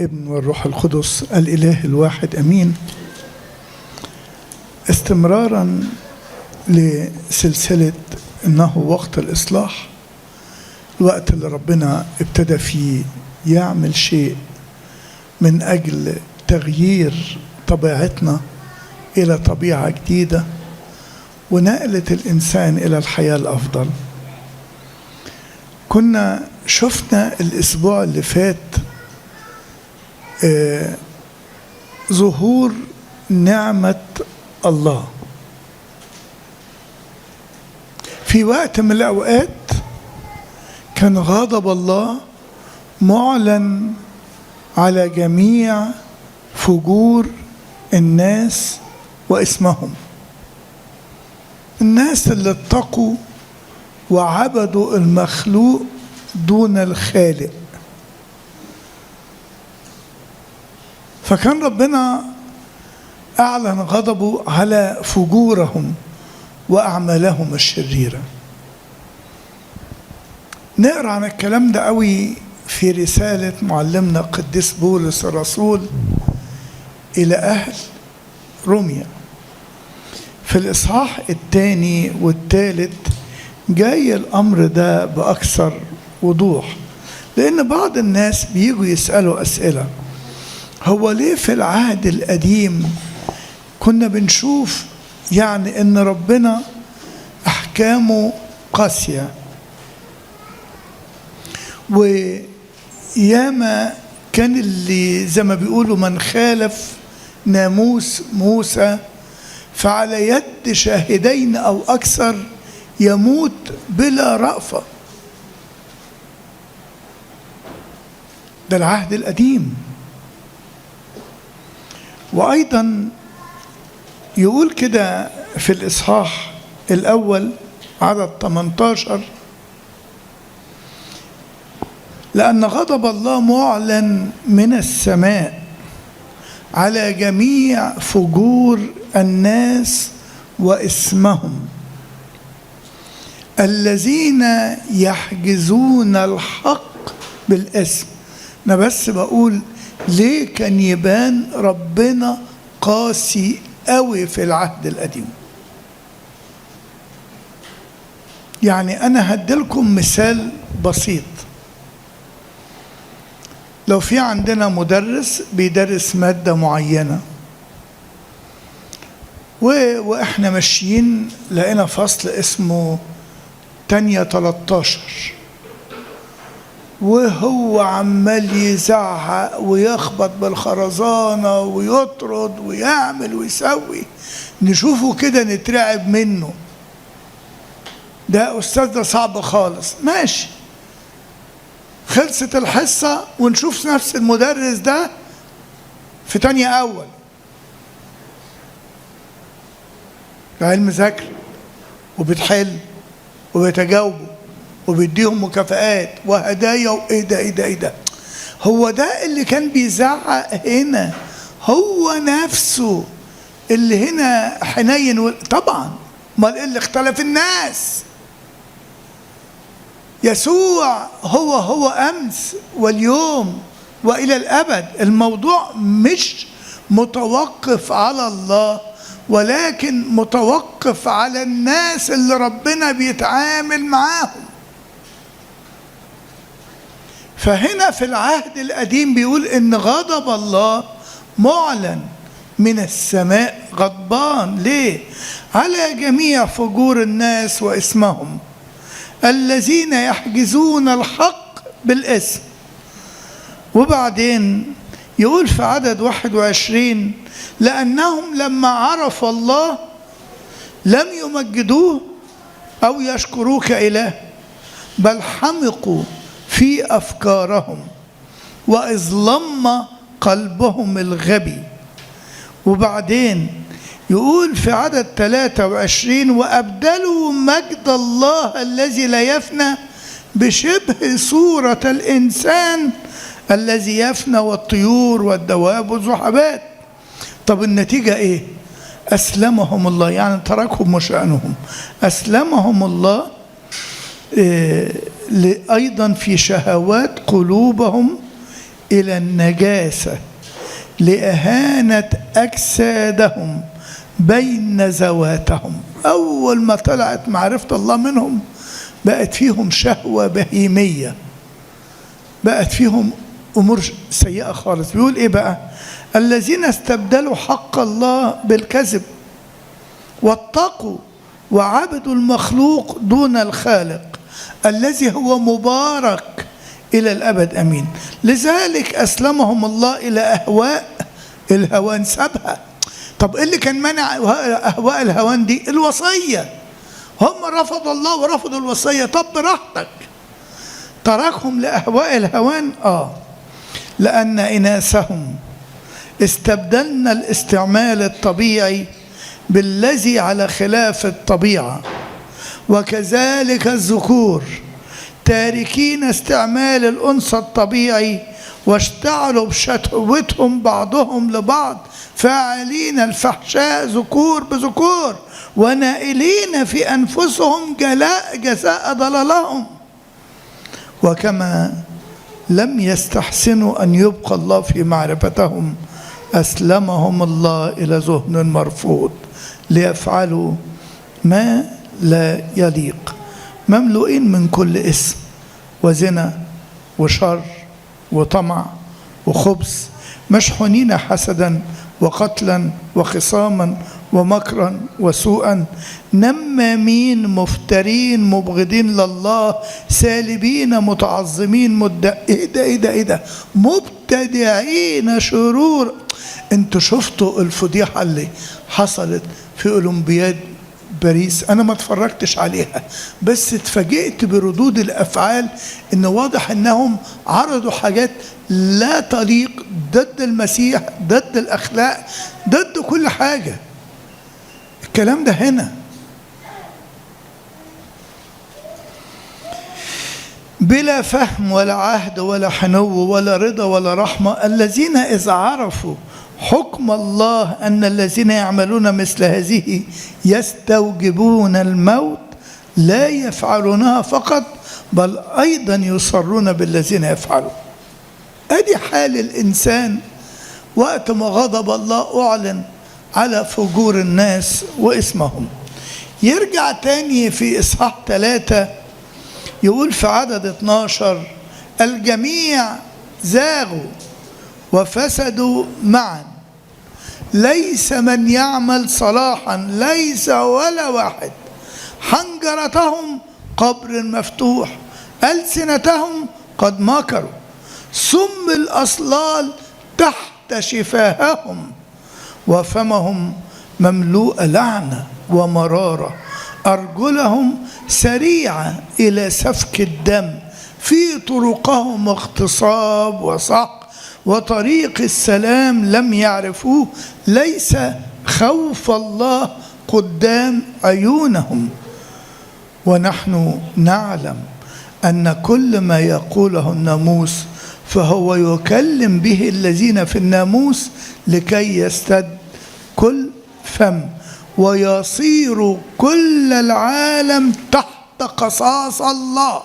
والابن والروح القدس الإله الواحد أمين. استمرارا لسلسلة إنه وقت الإصلاح، الوقت اللي ربنا ابتدى فيه يعمل شيء من أجل تغيير طبيعتنا إلى طبيعة جديدة ونقلة الإنسان إلى الحياة الأفضل. كنا شفنا الأسبوع اللي فات ظهور نعمة الله. في وقت من الأوقات كان غضب الله معلن على جميع فجور الناس واسمهم، الناس اللي اتقوا وعبدوا المخلوق دون الخالق. فكان ربنا أعلن غضبه على فجورهم وأعمالهم الشريرة. نقرأ عن الكلام ده قوي في رسالة معلمنا القديس بولس الرسول إلى أهل روميا في الإصحاح 2 و3. جاي الأمر ده بأكثر وضوح، لأن بعض الناس بيجوا يسألوا أسئلة: هو ليه في العهد القديم كنا بنشوف يعني إن ربنا أحكامه قاسية، وياما كان اللي زي ما بيقولوا من خالف ناموس موسى فعلى يد شاهدين أو أكثر يموت بلا رأفة؟ ده العهد القديم. وأيضا يقول كده في الإصحاح 1 عدد 18: لأن غضب الله معلن من السماء على جميع فجور الناس وإثمهم الذين يحجزون الحق بالإثم. أنا بس بقول ليه كان يبان ربنا قاسي قوي في العهد القديم. يعني أنا هديلكم مثال بسيط. لو في عندنا مدرس بيدرس مادة معينة، وإحنا ماشيين لقينا فصل اسمه تانية 13، وهو عمال يزعق ويخبط بالخرزانة ويطرد ويعمل ويسوي، نشوفه كده نترعب منه، ده أستاذ ده صعب خالص. ماشي، خلصت الحصة ونشوف نفس المدرس ده في تانية أول، العلم ذاكر وبتحل وبيتجاوبوا وبيديهم مكافآت وهدايا، وإيه ده إيه ده إيه ده؟ هو ده اللي كان بيزعق هنا هو نفسه اللي هنا حنين طبعا. امال إيه اللي اختلف الناس؟ يسوع هو هو أمس واليوم وإلى الأبد. الموضوع مش متوقف على الله، ولكن متوقف على الناس اللي ربنا بيتعامل معاهم. فهنا في العهد القديم بيقول إن غضب الله معلن من السماء، غضبان ليه؟ على جميع فجور الناس وإثمهم الذين يحجزون الحق بالإثم. وبعدين يقول في عدد 21: لأنهم لما عرفوا الله لم يمجدوه أو يشكروه كإله، بل حمقوا في أفكارهم وإظلم قلبهم الغبي. وبعدين يقول في عدد 23: وأبدلوا مجد الله الذي لا يفنى بشبه صورة الإنسان الذي يفنى والطيور والدواب والزحبات. طب النتيجة إيه؟ أسلمهم الله، يعني تركهم وشأنهم، أسلمهم الله أيضا في شهوات قلوبهم إلى النجاسة لإهانة أجسادهم بين ذواتهم. أول ما طلعت معرفة الله منهم بقت فيهم شهوة بهيمية، بقت فيهم أمور سيئة خالص. بيقول إيه بقى؟ الذين استبدلوا حق الله بالكذب واتقوا وعبدوا المخلوق دون الخالق الذي هو مبارك إلى الأبد أمين. لذلك أسلمهم الله إلى أهواء الهوان سبها. طب إيه اللي كان منع أهواء الهوان دي؟ الوصية. هم رفضوا الله ورفضوا الوصية. طب براحتك، تركهم لأهواء الهوان. لأن إناثهم استبدلنا الاستعمال الطبيعي بالذي على خلاف الطبيعة، وكذلك الذكور تاركين استعمال الأنثى الطبيعي واشتعلوا بشهوتهم بعضهم لبعض، فاعلين الفحشاء ذكور بذكور، ونائلين في أنفسهم جلاء جزاء ضلالهم. وكما لم يستحسنوا أن يبقى الله في معرفتهم أسلمهم الله إلى ذهن مرفوض ليفعلوا ما لا يليق، مملوئين من كل اسم وزنا وشر وطمع وخبث، مشحونين حسدا وقتلا وخصاما ومكرا وسوءا، نمامين مفترين مبغضين لله، سالبين متعظمين، ايه ده ايه ده ايه ده، مبتدعين شرور. انتوا شفتوا الفضيحة اللي حصلت في أولمبياد باريس؟ أنا ما اتفرجتش عليها، بس اتفاجئت بردود الأفعال، إن واضح إنهم عرضوا حاجات لا تليق، ضد المسيح، ضد الأخلاق، ضد كل حاجة. الكلام ده هنا بلا فهم ولا عهد ولا حنو ولا رضا ولا رحمة. الذين إذا عرفوا حكم الله أن الذين يعملون مثل هذه يستوجبون الموت لا يفعلونها فقط، بل أيضا يصرون بالذين يفعلون. أدي حال الإنسان وقت ما غضب الله أعلن على فجور الناس واسمهم. يرجع تاني في إصحاح 3 يقول في عدد 12: الجميع زاغوا وفسدوا معا، ليس من يعمل صلاحا، ليس ولا واحد. حنجرتهم قبر مفتوح، ألسنتهم قد مكروا، سم الأصلال تحت شفاههم، وفمهم مملوء لعنة ومرارة، أرجلهم سريعة إلى سفك الدم، في طرقهم اغتصاب وسحق، وطريق السلام لم يعرفوه، ليس خوف الله قدام عيونهم. ونحن نعلم أن كل ما يقوله الناموس فهو يكلم به الذين في الناموس لكي يستد كل فم ويصير كل العالم تحت قصاص الله.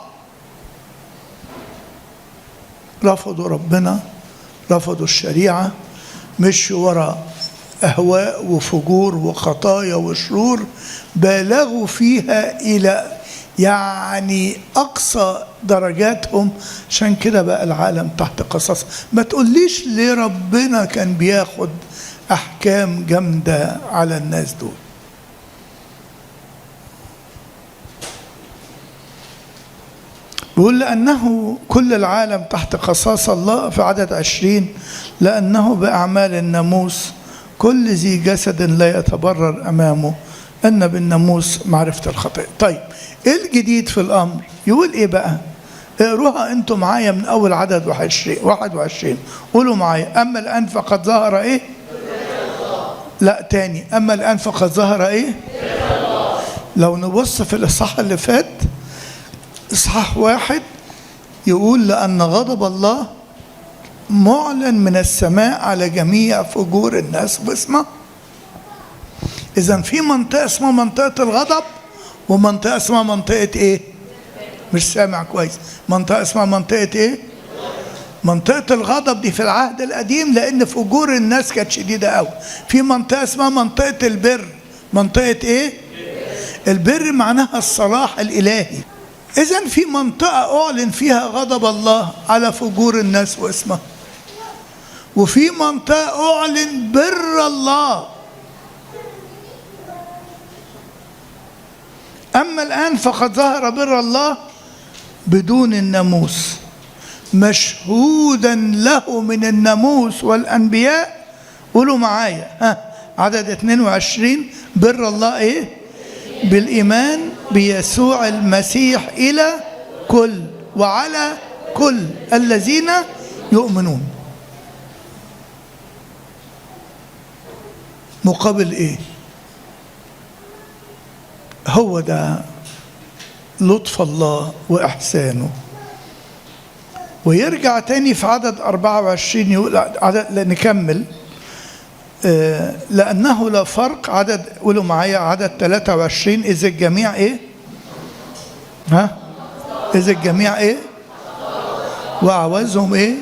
رفضوا ربنا، رفضوا الشريعة، مشوا وراء أهواء وفجور وخطايا وشرور بالغوا فيها إلى يعني أقصى درجاتهم. عشان كده بقى العالم تحت قصاص. ما تقوليش ليه ربنا كان بياخد أحكام جامدة على الناس دول. بيقول لأنه كل العالم تحت قصاص الله في عدد 20: لأنه بأعمال الناموس كل ذي جسد لا يتبرر أمامه، أن بالناموس معرفة الخطيئة. طيب إيه الجديد في الأمر؟ يقول إيه بقى؟ اقروها أنتم معايا من أول عدد 21، قولوا معايا: أما الآن فقد ظهر إيه؟ لا تاني، أما الآن فقد ظهر إيه؟ لو نبص في الإصحاح اللي فات، إصحاح 1، يقول لأن غضب الله معلن من السماء على جميع فجور الناس واسمه. إذن في منطقة اسمها منطقة الغضب، ومنطقة اسمها منطقة إيه؟ مش سامع كويس. منطقة اسمها منطقة إيه؟ منطقة الغضب دي في العهد القديم لأن فجور الناس كانت شديدة قوي. في منطقة اسمها منطقة البر. منطقة إيه؟ البر معناها الصلاح الإلهي. إذن في منطقة أعلن فيها غضب الله على فجور الناس واسمها، وفي منطقة أعلن بر الله. أما الآن فقد ظهر بر الله بدون الناموس، مشهودا له من الناموس والأنبياء. قولوا معايا، ها، عدد 22، بر الله إيه؟ بالإيمان بيسوع المسيح إلى كل وعلى كل الذين يؤمنون. مقابل إيه؟ هو ده لطف الله وإحسانه. ويرجع تاني في عدد 24 يقول، عدد نكمل، لأنه لا فرق. عدد، قولوا معايا عدد 23، إذا الجميع إيه؟ ها؟ إذا الجميع إيه؟ وأعوزهم إيه؟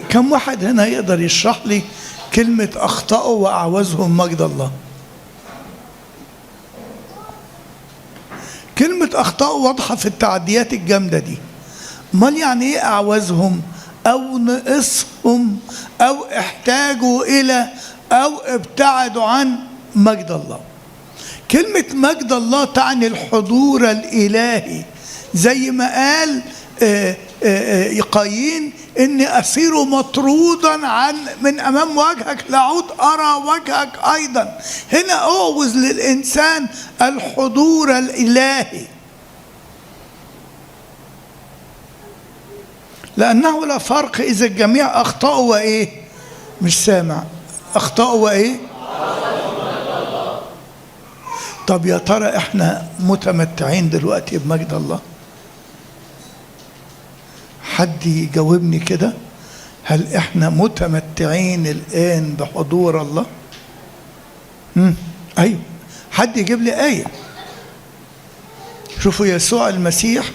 كم واحد هنا يقدر يشرح لي كلمة أخطأوا وأعوزهم مجد الله؟ كلمة أخطأوا واضحة في التعديات الجامدة دي. امال يعني إيه أعوزهم؟ أو نقصهم، أو احتاجوا إلى، أو ابتعدوا عن مجد الله. كلمة مجد الله تعني الحضور الإلهي، زي ما قال قايين إني أصير مطرودا عن من أمام وجهك، لأعود أرى وجهك أيضا. هنا أعوز للإنسان الحضور الإلهي، لأنه لا فرق إذا الجميع أخطأوا وإيه؟ مش سامع. أخطأوا وإيه؟ طب يا ترى إحنا متمتعين دلوقتي بمجد الله؟ حد يجاوبني كده، هل إحنا متمتعين الآن بحضور الله؟ أيوه، حد يجيب لي آية. شوفوا يسوع المسيح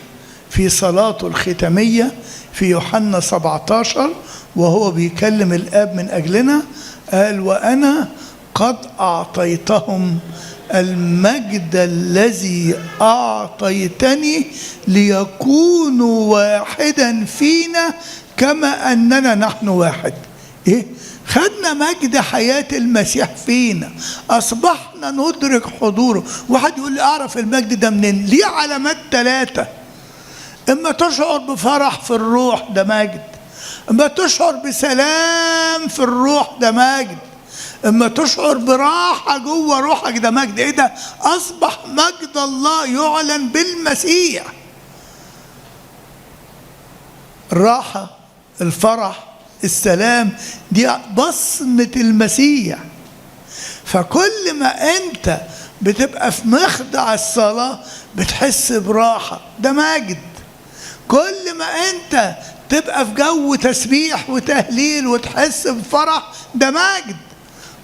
في صلاته الختامية في يوحنا 17 وهو بيكلم الآب من أجلنا، قال وأنا قد أعطيتهم المجد الذي أعطيتني ليكونوا واحدا فينا كما أننا نحن واحد. إيه؟ خدنا مجد حياة المسيح فينا، أصبحنا ندرك حضوره. واحد يقول لي أعرف المجد ده منين؟ ليه علامات 3. إما تشعر بفرح في الروح ده مجد، إما تشعر بسلام في الروح ده مجد، إما تشعر براحة جوه روحك ده مجد. إيه ده؟ أصبح مجد الله يعلن بالمسيح. الراحة، الفرح، السلام، دي بصمة المسيح. فكل ما أنت بتبقى في مخدع الصلاة بتحس براحة، ده مجد. كل ما أنت تبقى في جو تسبيح وتهليل وتحس بفرح، ده مجد.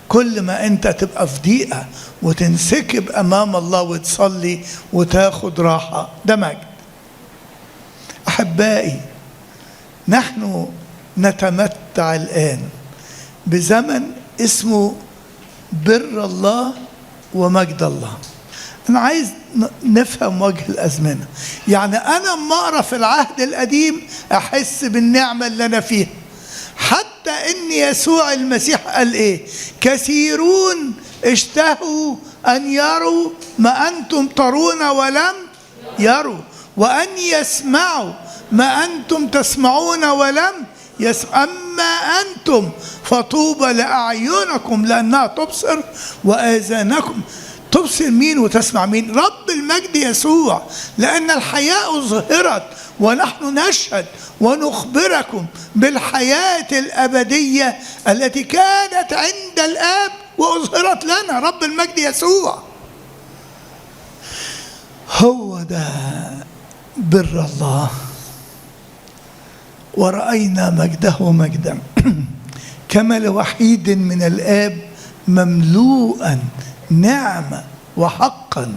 كل ما أنت تبقى في ضيقة وتنسكب أمام الله وتصلي وتاخد راحة، ده مجد. أحبائي، نحن نتمتع الآن بزمن اسمه بر الله ومجد الله. أنا عايز نفهم وجه الأزمنة. يعني أنا أما أقرأ في العهد القديم أحس بالنعمة اللي أنا فيها، حتى إن يسوع المسيح قال إيه؟ كثيرون اشتهوا أن يروا ما أنتم ترون ولم يروا، وأن يسمعوا ما أنتم تسمعون ولم يسمعوا. أما أنتم فطوبى لأعينكم لأنها تبصر وآذانكم. تبصر مين وتسمع مين؟ رب المجد يسوع. لأن الحياة أظهرت ونحن نشهد ونخبركم بالحياة الأبدية التي كانت عند الآب وأظهرت لنا. رب المجد يسوع هو ده بر الله. ورأينا مجده مجدا كما لوحيد من الآب مملوءا نعمة وحقا،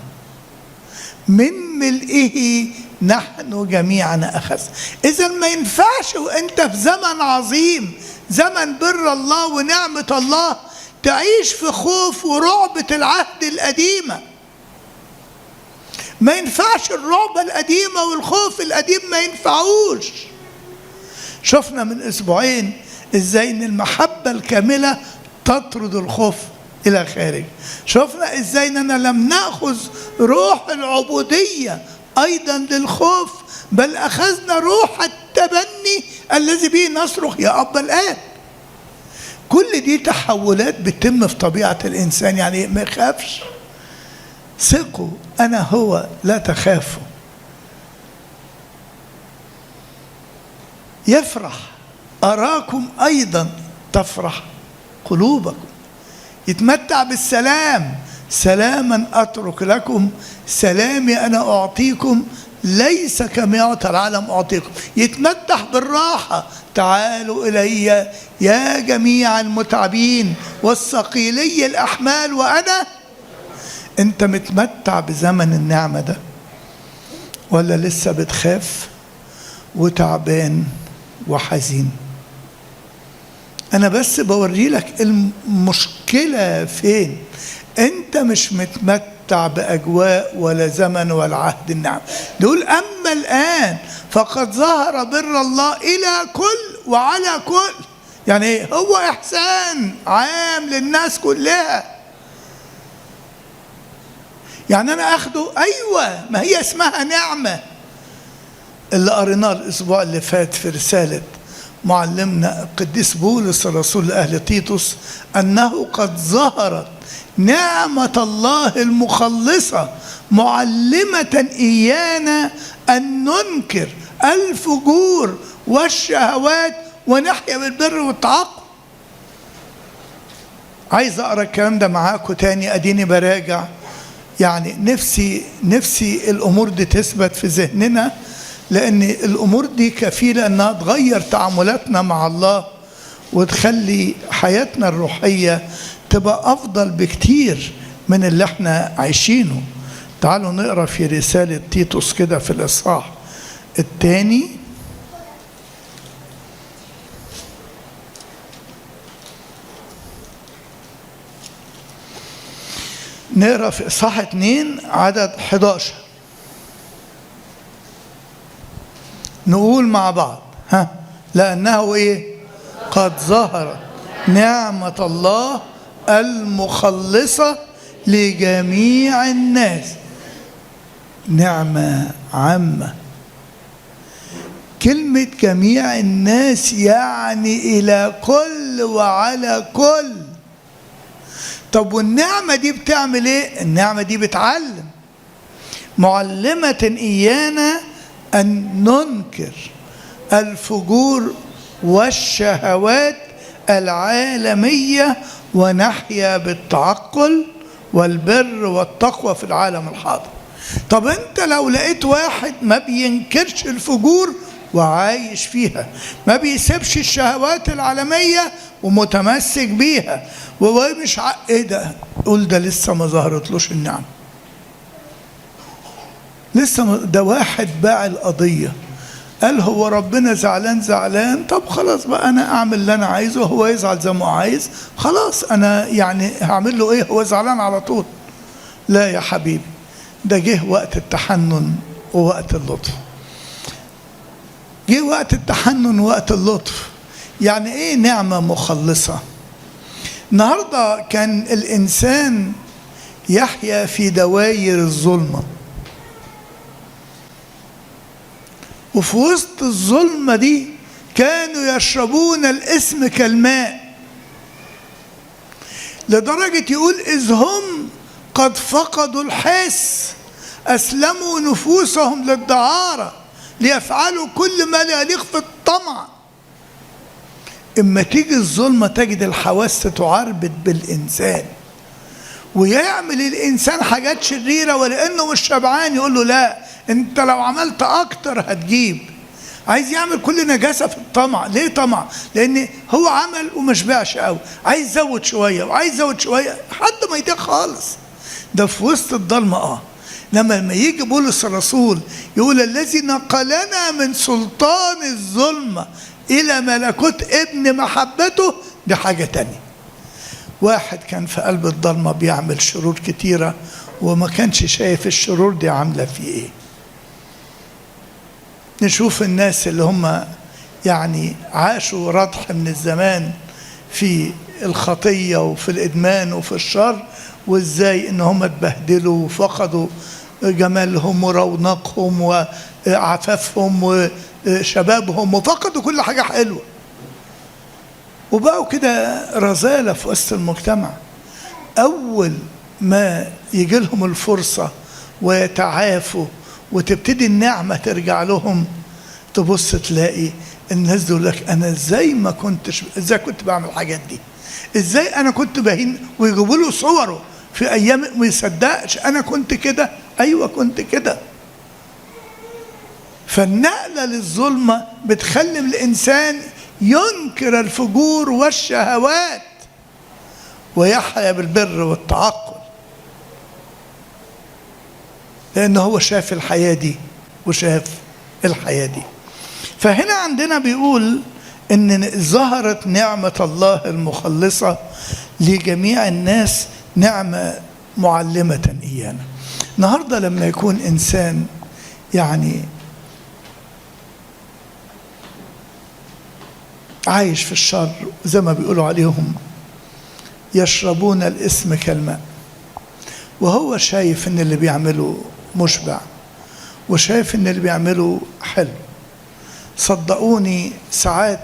من ملئه نحن جميعا أخذ. إذا ما ينفعش وأنت في زمن عظيم، زمن بر الله ونعمة الله، تعيش في خوف ورعبة العهد القديمة. ما ينفعش الرعبة القديمة والخوف القديم، ما ينفعوش. شفنا من أسبوعين إزاي إن المحبة الكاملة تطرد الخوف إلى خارج. شفنا إزاي إننا لم نأخذ روح العبودية أيضا للخوف، بل أخذنا روح التبني الذي به نصرخ يا أبا الآب. كل دي تحولات بتتم في طبيعة الإنسان. يعني ما يخافش، ثقوا أنا هو لا تخافوا. يفرح أراكم أيضا تفرح قلوبكم. يتمتع بالسلام، سلاما أترك لكم، سلامي أنا أعطيكم، ليس كما يعطى العالم أعطيكم. يتمتع بالراحة، تعالوا إلي يا جميع المتعبين والثقيلي الأحمال وأنا. أنت متمتع بزمن النعمة ده ولا لسه بتخاف وتعبان وحزين؟ أنا بس بوري لك المشكلة فين. أنت مش متمتع بأجواء ولا زمن ولا عهد النعم. دول أما الآن فقد ظهر بر الله إلى كل وعلى كل. يعني هو إحسان عام للناس كلها. يعني أنا أخده، أيوة، ما هي اسمها نعمة. اللي قريناه الأسبوع اللي فات في رسالة معلمنا القديس بولس الرسول لأهل تيتوس، أنه قد ظهرت نعمة الله المخلصة معلمة إيانا أن ننكر الفجور والشهوات ونحيا بالبر والتعقل. عايز أقرأ الكلام ده معاكم تاني، أديني براجع. يعني نفسي الأمور دي تثبت في ذهننا، لأن الأمور دي كفيلة أنها تغير تعاملاتنا مع الله وتخلي حياتنا الروحية تبقى أفضل بكتير من اللي احنا عايشينه. تعالوا نقرأ في رسالة تيتوس كده في الإصحاح الثاني. نقرأ في إصحاح 2 عدد 11. نقول مع بعض، ها، لأنه إيه؟ قد ظهرت نعمة الله المخلصة لجميع الناس. نعمة عامة. كلمة جميع الناس يعني إلى كل وعلى كل. طب والنعمة دي بتعمل إيه؟ النعمة دي بتعلم، معلمة إيانا أن ننكر الفجور والشهوات العالمية ونحيا بالتعقل والبر والتقوى في العالم الحاضر. طب أنت لو لقيت واحد ما بينكرش الفجور وعايش فيها، ما بيسيبش الشهوات العالمية ومتمسك بيها، وهو مش ايه ده؟ قول ده لسه ما ظهرتلوش النعمة، لسه ده واحد باع القضية، قال هو ربنا زعلان زعلان، طب خلاص بقى أنا أعمل اللي أنا عايزه، هو يزعل زي ما هو عايز، خلاص أنا يعني هعمل له إيه، هو زعلان على طول. لا يا حبيبي، ده جه وقت التحنن ووقت اللطف. جه وقت التحنن ووقت اللطف. يعني إيه نعمة مخلصة؟ النهاردة كان الإنسان يحيا في دواير الظلمة، وفي وسط الظلمة دي كانوا يشربون الاسم كالماء، لدرجة يقول إذ هم قد فقدوا الحس أسلموا نفوسهم للدعارة ليفعلوا كل ما لا يليق في الطمع. إما تيجي الظلمة تجد الحواس تعربد بالإنسان، ويعمل الإنسان حاجات شريرة، ولأنه مش شبعان يقول له لا أنت لو عملت أكتر هتجيب. عايز يعمل كل نجاسة في الطمع. ليه طمع؟ لأن هو عمل وما شبعش قوي، عايز يزود شوية وعايز يزود شوية لحد ما يضيق خالص. ده في وسط الضلمة. لما يجي بولس الرسول يقول الذي نقلنا من سلطان الظلمة إلى ملكوت ابن محبته، دي حاجة تانية. واحد كان في قلب الظلمة بيعمل شرور كتيرة وما كانش شايف الشرور دي عاملة فيه ايه. نشوف الناس اللي هم يعني عاشوا رضح من الزمان في الخطية وفي الإدمان وفي الشر، وإزاي إن هم اتبهدلوا وفقدوا جمالهم ورونقهم وعفافهم وشبابهم وفقدوا كل حاجة حلوة، وبقوا كده رزالة في وسط المجتمع. أول ما يجي لهم الفرصة ويتعافوا وتبتدي النعمة ترجع لهم، تبص تلاقي الناس دول لك أنا إزاي ما كنتش، إزاي كنت بعمل الحاجات دي، إزاي أنا كنت بهين، ويجيبوا له صوره في أيام ما يصدقش أنا كنت كده، أيوة كنت كده. فالنقلة للظلمة بتخلي الإنسان ينكر الفجور والشهوات ويحيا بالبر والتعقل، لأنه هو شاف الحياة دي وشاف الحياة دي. فهنا عندنا بيقول إن ظهرت نعمة الله المخلصة لجميع الناس، نعمة معلمة إيانا. النهاردة لما يكون إنسان يعني عايش في الشر، زي ما بيقولوا عليهم يشربون الاسم كالماء، وهو شايف ان اللي بيعمله مشبع وشايف ان اللي بيعمله حلو، صدقوني ساعات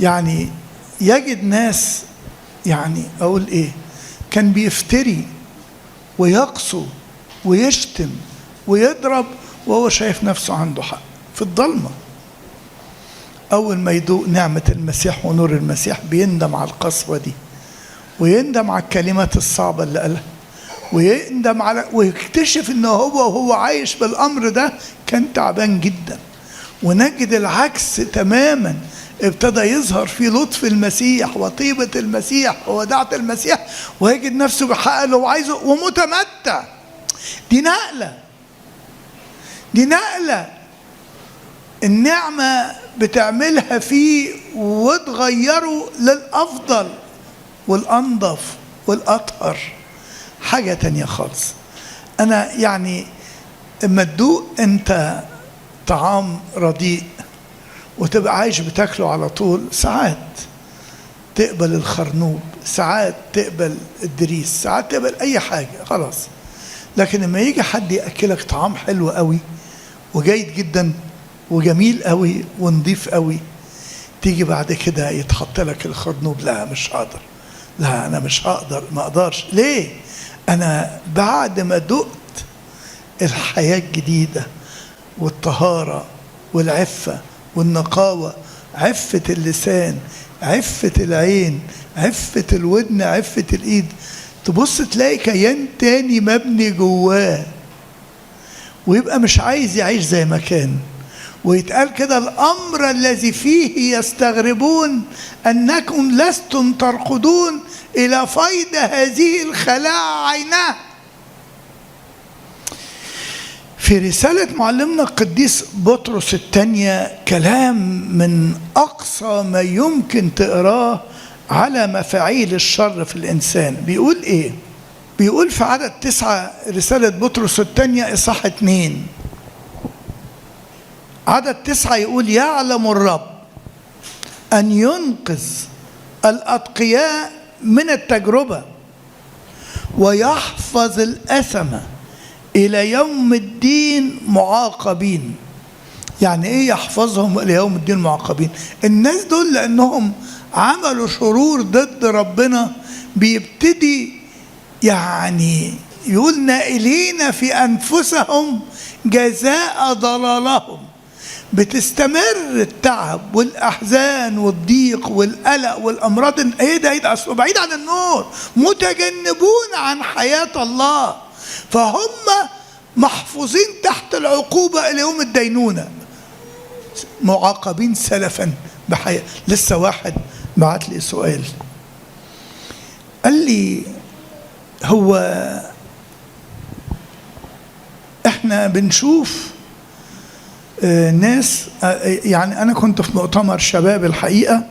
يعني يجد ناس يعني اقول ايه، كان بيفتري ويقسو ويشتم ويضرب وهو شايف نفسه عنده حق في الضلمه. أول ما يدوق نعمة المسيح ونور المسيح بيندم على القسوة دي، ويندم على الكلمات الصعبة اللي قالها، ويندم على، ويكتشف إنه هو وهو عايش بالأمر ده كان تعبان جدا. ونجد العكس تماما، ابتدى يظهر في لطف المسيح وطيبة المسيح ووداعة المسيح، ويجد نفسه بيحقق اللي هو عايزه ومتمتع. دي نقلة، دي نقلة النعمة بتعملها فيه وتغيره للأفضل والأنظف والأطهر، حاجة تانية خالص. أنا يعني اما تدوق أنت طعام رديء وتبقى عايش بتاكله على طول، ساعات تقبل الخرنوب، ساعات تقبل الدريس، ساعات تقبل أي حاجة خلاص. لكن لما يجي حد يأكلك طعام حلو قوي وجيد جدا وجميل قوي ونضيف قوي، تيجي بعد كده يتحط لك الخرنوب، لا مش هقدر، لا أنا مش هقدر، ما أقدرش. ليه؟ أنا بعد ما دقت الحياة الجديدة والطهارة والعفة والنقاوة، عفة اللسان، عفة العين، عفة الودن، عفة الإيد، تبص تلاقي كيان تاني مبني جواه، ويبقى مش عايز يعيش زي ما كان. ويتقال كده الأمر الذي فيه يستغربون أنكم لستم ترقدون إلى فيض هذه الخلاعة عيناه. في رسالة معلمنا القديس بطرس الثانية كلام من أقصى ما يمكن تقراه على مفاعيل الشر في الإنسان. بيقول إيه؟ بيقول في عدد 9 رسالة بطرس الثانية إصحاح 2 عدد 9 يقول: يعلم الرب أن ينقذ الأتقياء من التجربة ويحفظ الأثمة إلى يوم الدين معاقبين. يعني إيه يحفظهم إلى يوم الدين معاقبين؟ الناس دول لأنهم عملوا شرور ضد ربنا بيبتدي يعني يقول نائلين في أنفسهم جزاء ضلالهم. بتستمر التعب والأحزان والضيق والقلق والأمراض. إيه ده؟ إيه ده؟ أصله بعيد عن النور، متجنبون عن حياة الله، فهم محفوظين تحت العقوبة إلى يوم الدينونة، معاقبين سلفا بحياة. لسه واحد بعت لي سؤال قال لي: هو احنا بنشوف ناس، يعني انا كنت في مؤتمر شباب الحقيقة،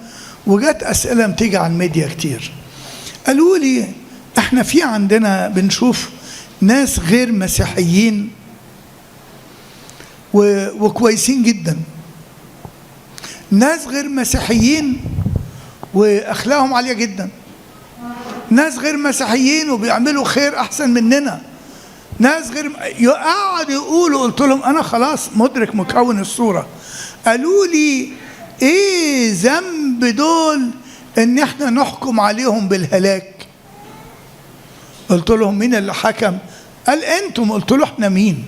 وجت اسئلة بتيجي على الميديا كتير. قالوا لي احنا في عندنا بنشوف ناس غير مسيحيين وكويسين جدا، ناس غير مسيحيين واخلاقهم عالية جدا، ناس غير مسيحيين وبيعملوا خير احسن مننا، ناس غير يقعد يقولوا. قلت لهم انا خلاص مدرك مكون الصورة. قالوا لي ايه ذنب دول ان احنا نحكم عليهم بالهلاك؟ قلت لهم مين اللي حكم؟ قال انتم. قلت له احنا مين؟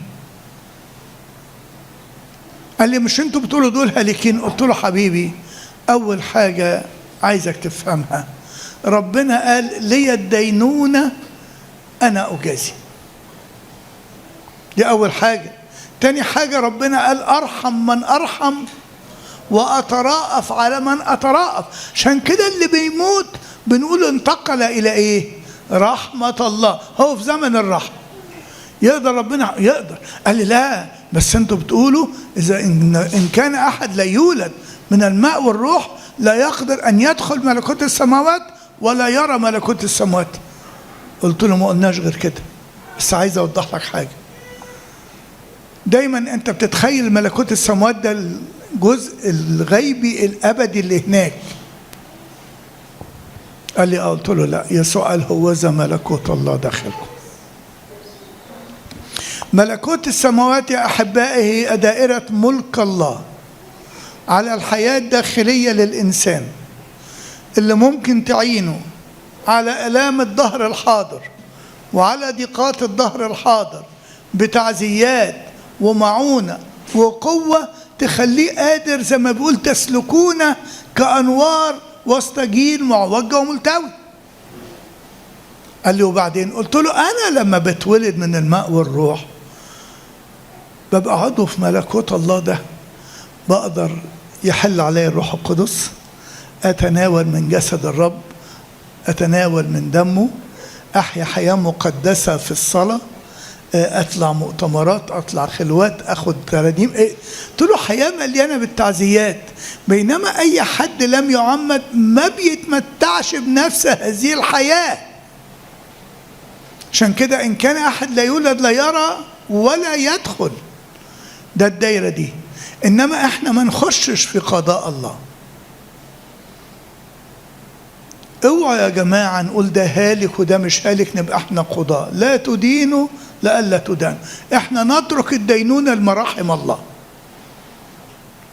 قال لي مش انتم بتقولوا دول هالكين؟ قلت له حبيبي اول حاجة عايزك تفهمها، ربنا قال لي الدينونة انا اجازي، دي اول حاجة. تاني حاجة ربنا قال ارحم من ارحم واتراءف على من اتراءف. عشان كده اللي بيموت بنقول انتقل الى ايه؟ رحمة الله. هو في زمن الرحمة يقدر ربنا يقدر. قال لي لا بس انتوا بتقولوا اذا ان كان احد لا يولد من الماء والروح لا يقدر ان يدخل ملكوت السماوات ولا يرى ملكوت السماوات. قلت له ما قلناش غير كده، بس عايز اوضح لك حاجة. دايما انت بتتخيل ملكوت السماوات ده الجزء الغيبي الابدي اللي هناك. قال لي قلت له لا، يسوع قال هوذا ملكوت الله داخلكم. ملكوت السماوات يا احبائي هي دائرة ملك الله على الحياة الداخلية للانسان، اللي ممكن تعينه على الام الظهر الحاضر وعلى ضيقات الظهر الحاضر بتعزيات ومعونه وقوه تخليه قادر، زي ما بيقول تسلكون كانوار وسط جيل معوج وملتوي. قال لي وبعدين؟ قلت له انا لما بتولد من الماء والروح ببقى عضو في ملكوت الله ده، بقدر يحل علي الروح القدس، اتناول من جسد الرب، اتناول من دمه، احيا حياة مقدسة في الصلاة، اطلع مؤتمرات، اطلع خلوات، اخد ترانيم. قلت له حياة مليانة بالتعزيات. بينما اي حد لم يعمد ما بيتمتعش بنفس هذه الحياة. عشان كده ان كان احد لا يولد لا يرى ولا يدخل، ده الدايرة دي. انما احنا ما نخشش في قضاء الله. اوعوا يا جماعة نقول ده هالك وده مش هالك، نبقى احنا قضاء. لا تدينوا لئلا تدانوا. احنا نترك الدينونة لمراحم الله.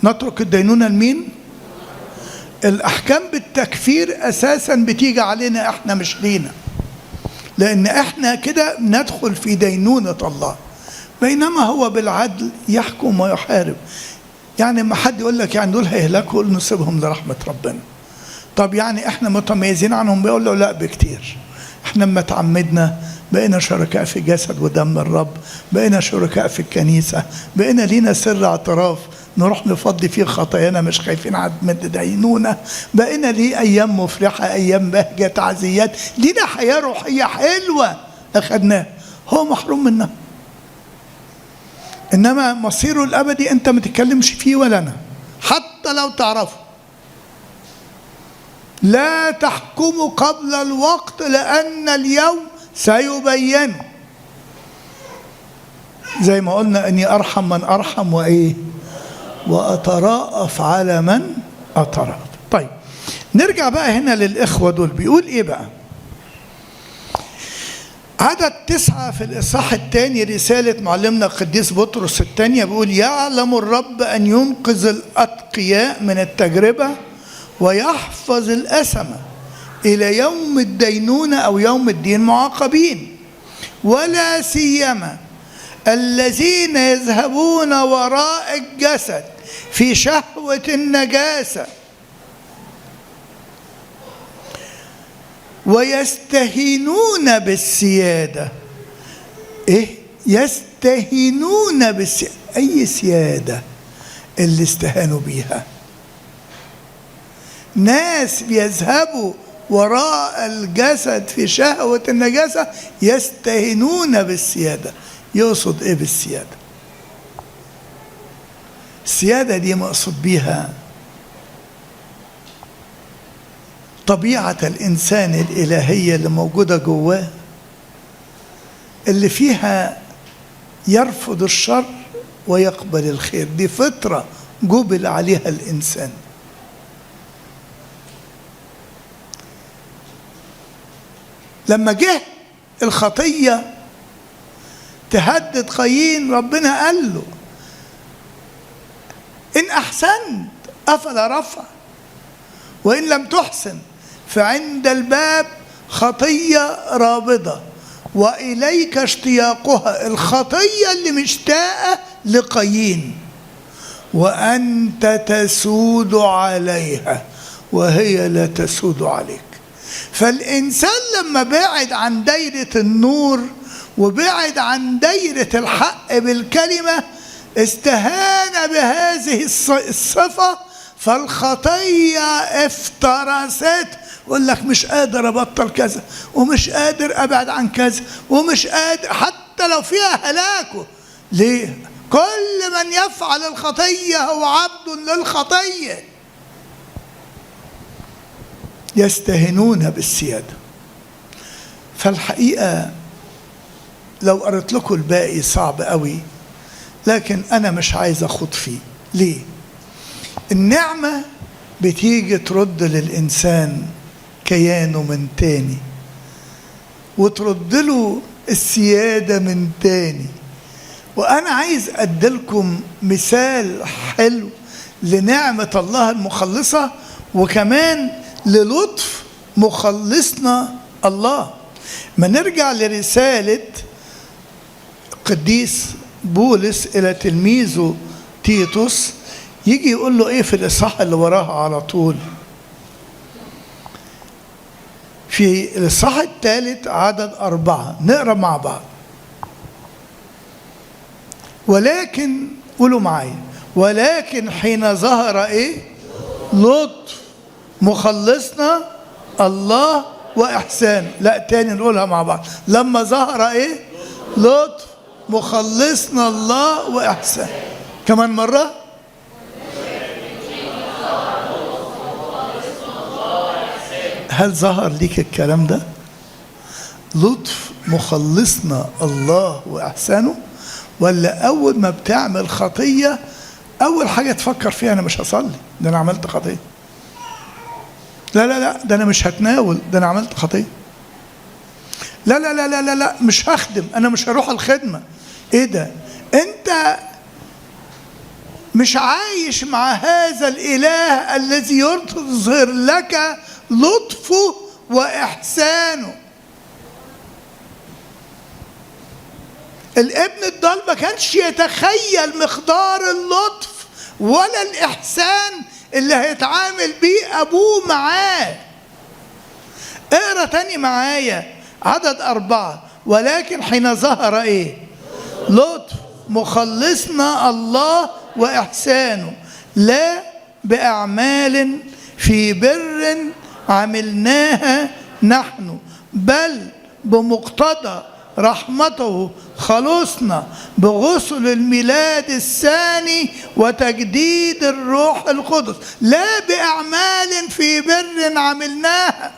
نترك الدينونة لمين؟ الاحكام بالتكفير اساسا بتيجي علينا احنا مش لينا، لان احنا كده ندخل في دينونة الله، بينما هو بالعدل يحكم ويحارب. يعني ما حد يقول لك يعني دول هيهلكوا، قول نسيبهم لرحمه ربنا. طب يعني احنا متميزين عنهم؟ بيقول له لا بكتير. احنا لما تعمدنا بقينا شركاء في جسد ودم الرب، بقينا شركاء في الكنيسة، بقينا لينا سر اعتراف نروح نفضي فيه خطايانا مش خايفين من دينونة، بقينا ليه أيام مفرحة، أيام بهجة، تعزيات، لينا حياة روحية حلوة أخدناها، هو محروم منها. إنما مصيره الأبدي أنت ما تتكلمش فيه ولا أنا، حتى لو تعرفه. لا تحكموا قبل الوقت لأن اليوم سيبين. زي ما قلنا أني أرحم من أرحم وإيه؟ وأتراءف على من أتراءف. طيب نرجع بقى هنا للإخوة دول، بيقول إيه بقى؟ عدد 9 في الإصحاح الثاني رسالة معلمنا القديس بطرس الثانية، بيقول يعلم الرب أن ينقذ الأتقياء من التجربة ويحفظ الأسمة إلى يوم الدينونة أو يوم الدين معاقبين، ولا سيما الذين يذهبون وراء الجسد في شهوة النجاسة ويستهينون بالسيادة. إيه؟ يستهينون بالسيادة. أي سيادة اللي استهانوا بيها؟ ناس بيذهبوا وراء الجسد في شهوة النجاسة يستهينون بالسيادة. يقصد إيه بالسيادة؟ السيادة دي مقصود بيها طبيعة الإنسان الإلهية اللي موجودة جواه، اللي فيها يرفض الشر ويقبل الخير. دي فطرة جبل عليها الإنسان. لما جه الخطية تهدد قايين، ربنا قال له إن أحسنت أفلا رفع، وإن لم تحسن فعند الباب خطية رابضة وإليك اشتياقها. الخطية اللي مشتاقة لقايين، وأنت تسود عليها وهي لا تسود عليك. فالإنسان لما بعد عن دايرة النور وبعد عن دايرة الحق بالكلمة، استهان بهذه الصفة، فالخطية افترست. يقول لك مش قادر أبطل كذا، ومش قادر أبعد عن كذا، ومش قادر، حتى لو فيها هلاكه. ليه؟ كل من يفعل الخطية هو عبد للخطية. يستهنون بالسيادة. فالحقيقة لو قرأت لكم الباقي صعب قوي، لكن أنا مش عايز أخوض فيه. ليه؟ النعمة بتيجي ترد للإنسان كيانه من تاني، وترد له السيادة من تاني. وأنا عايز أديلكم مثال حلو لنعمة الله المخلصة، وكمان للطف مخلصنا الله. ما نرجع لرسالة قديس بولس إلى تلميذه تيتوس، يجي يقول له إيه في الإصحاح اللي وراها على طول، في الإصحاح الثالث عدد 4، نقرأ مع بعض. ولكن، قولوا معايا، ولكن حين ظهر إيه؟ لطف مخلصنا الله وإحسانه. لا تاني نقولها مع بعض. لما ظهر إيه؟ لطف مخلصنا الله وإحسانه. كمان مرة. هل ظهر ليك الكلام ده؟ لطف مخلصنا الله وإحسانه؟ ولا أول ما بتعمل خطية أول حاجة تفكر فيها أنا مش هصلي، ده أنا عملت خطية. لا لا لا، ده أنا مش هتناول، ده أنا عملت خطية. لا لا لا لا لا لا، مش هخدم، أنا مش هروح الخدمة. إيه ده؟ أنت مش عايش مع هذا الإله الذي يظهر لك لطفه وإحسانه. الابن الضال ما كانش يتخيل مقدار اللطف ولا الإحسان اللي هيتعامل بيه أبوه معاه. اقرأ تاني معايا عدد 4. ولكن حين ظهر إيه؟ لطف مخلصنا الله وإحسانه، لا بأعمال في بر عملناها نحن، بل بمقتضى رحمته خلصنا بغسل الميلاد الثاني وتجديد الروح القدس. لا بأعمال في بر عملناها.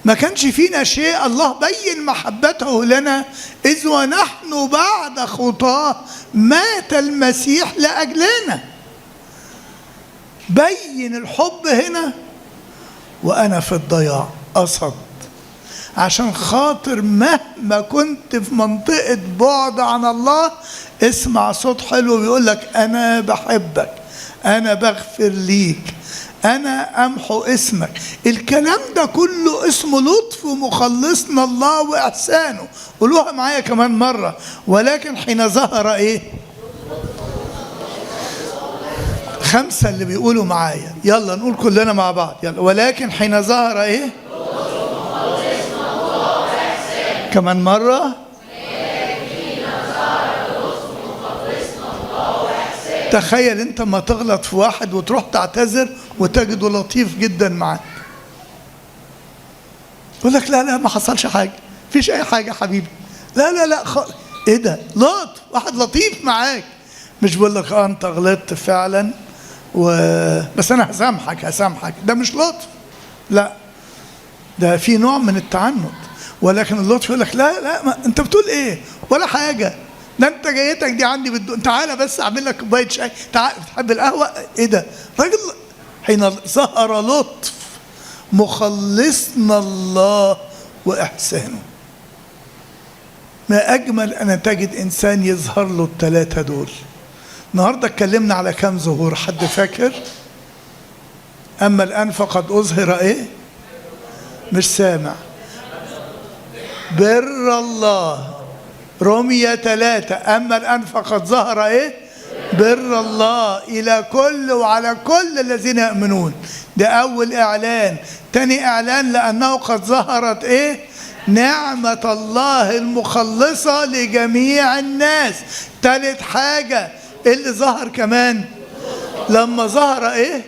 ما كانش فينا شيء، الله بين محبته لنا إذ ونحن بعد خطاه مات المسيح لأجلنا. بين الحب هنا وأنا في الضياع أصد، عشان خاطر مهما كنت في منطقة بعد عن الله اسمع صوت حلو بيقول لك أنا بحبك، أنا بغفر ليك، أنا أمحو اسمك. الكلام ده كله اسمه لطف مخلصنا الله وإحسانه. قولوها معايا كمان مرة. ولكن حين ظهر إيه؟ 5 اللي بيقولوا معايا، يلا نقول كلنا مع بعض، يلا. ولكن حين ظهر إيه؟ كمان مرة. تخيل انت ما تغلط في واحد وتروح تعتذر وتجده لطيف جدا معاك، يقول لك لا لا ما حصلش حاجة، فيش أي حاجة حبيبي، لا لا لا ايه ده؟ لطف، واحد لطيف معاك. مش بيقول لك انت غلطت فعلا بس انا هسامحك هسامحك، ده مش لطف. لا، ده في نوع من التعنت. ولكن اللطف يقول لك لا لا، ما انت بتقول ايه ولا حاجة، ده انت جايتك دي عندي تعالى بس اعمل لك كوباية شاي، تعالى بتحب القهوة، ايه ده راجل. حين ظهر لطف مخلصنا الله واحسانه. ما اجمل ان تجد انسان يظهر له الثلاثة دول. النهارده اتكلمنا على كام ظهور، حد فاكر؟ اما الان فقد اظهر ايه؟ مش سامع. بر الله، رمية 3. أما الآن فقد ظهر إيه؟ بر الله إلى كل وعلى كل الذين يؤمنون. ده أول إعلان. تاني إعلان لأنه قد ظهرت إيه؟ نعمة الله المخلصة لجميع الناس. تالت حاجة اللي ظهر كمان لما ظهر إيه؟